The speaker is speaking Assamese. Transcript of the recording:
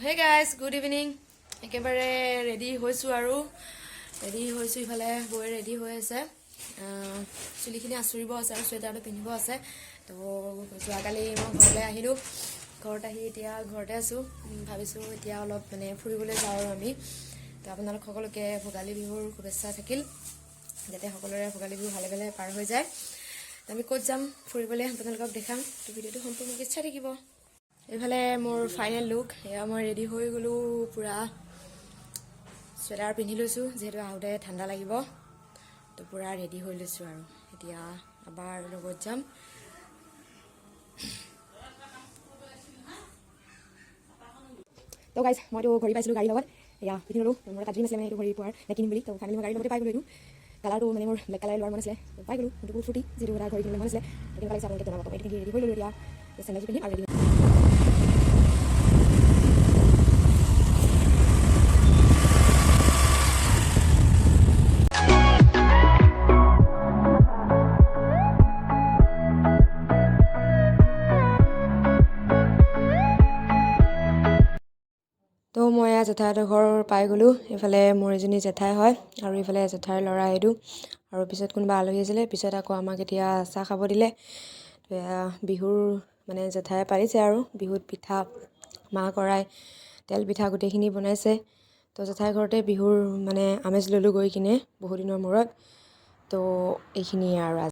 Hey guys, good evening. একেবাৰে ৰেডি হৈছোঁ আৰু ৰেডি হৈছোঁ। ইফালে বৈ ৰেডি হৈ আছে। চুলিখিনি আঁচুৰিব আছে আৰু চুৱেটাৰটো পিন্ধিব আছে। তো যোৱাকালি মই ঘৰলৈ আহিলোঁ। ঘৰত আহি এতিয়া ঘৰতে আছোঁ। ভাবিছোঁ এতিয়া অলপ মানে ফুৰিবলৈ যাওঁ আৰু আমি। তো আপোনালোক সকলোকে ভোগালী বিহুৰ শুভেচ্ছা থাকিল, যাতে সকলোৰে ভোগালী বিহু ভালে ভালে পাৰ হৈ যায়। তো আমি ক'ত যাম ফুৰিবলৈ, আপোনালোকক দেখাম। তো ভিডিঅ'টো সম্পূৰ্ণকৈ চাই থাকিব। এইফালে মোৰ ফাইনেল লুক। এয়া মই ৰেডি হৈ গ'লোঁ। পূৰা চুৱেটাৰ পিন্ধি লৈছোঁ, যিহেতু আহোঁতে ঠাণ্ডা লাগিব। তো পূৰা ৰেডি হৈ লৈছোঁ আৰু এতিয়া আবাৰ লগত যাম। তো গাইজ, মইতো ঘড়ী পাইছিলোঁ গাড়ীৰ লগত। এয়া পিন্ধি ল'লোঁ। মোৰ এটা ড্ৰিম আছিলে মানে এইটো ঘড়ী পোৱাৰ নে কিনিম বুলি। তো ফাইনেলি মই গাড়ীৰ লগতে পাই গ'লোঁ। এইটো কালাৰটো মানে মোৰ ব্লেক কালাৰ লোৱাৰ মন আছিলে, তো পাই গ'লোঁ। কিন্তু বহুত ফূৰ্তি, যিটো এটা ঘড়ী কিনিবলৈ মন আছিলে। তো কেনেকুৱা লাগিছে আপোনালোকে জনাব। তো এইটো পিন্ধি ৰেডি হৈ ল'লোঁ। এতিয়া চেণ্ডেলযোৰ পিন্ধিম আৰু ৰেডি। তো মই এয়া জেঠাইহঁতৰ ঘৰ পাই গ'লোঁ। এইফালে মোৰ এজনী জেঠাই হয় আৰু এইফালে জেঠাইৰ ল'ৰা এইটো আৰু পিছত কোনোবা আলহী আছিলে। পিছত আকৌ আমাক এতিয়া চাহ খাব দিলে। তো এয়া বিহুৰ মানে জেঠায়ে পাৰিছে আৰু বিহুত পিঠা, মাহ কৰাই, তেল পিঠা গোটেইখিনি বনাইছে। তো জেঠাইৰ ঘৰতে বিহুৰ মানে আমেজ ল'লোঁ গৈ কিনে বহুদিনৰ মূৰত। তো এইখিনিয়ে আৰু আজি।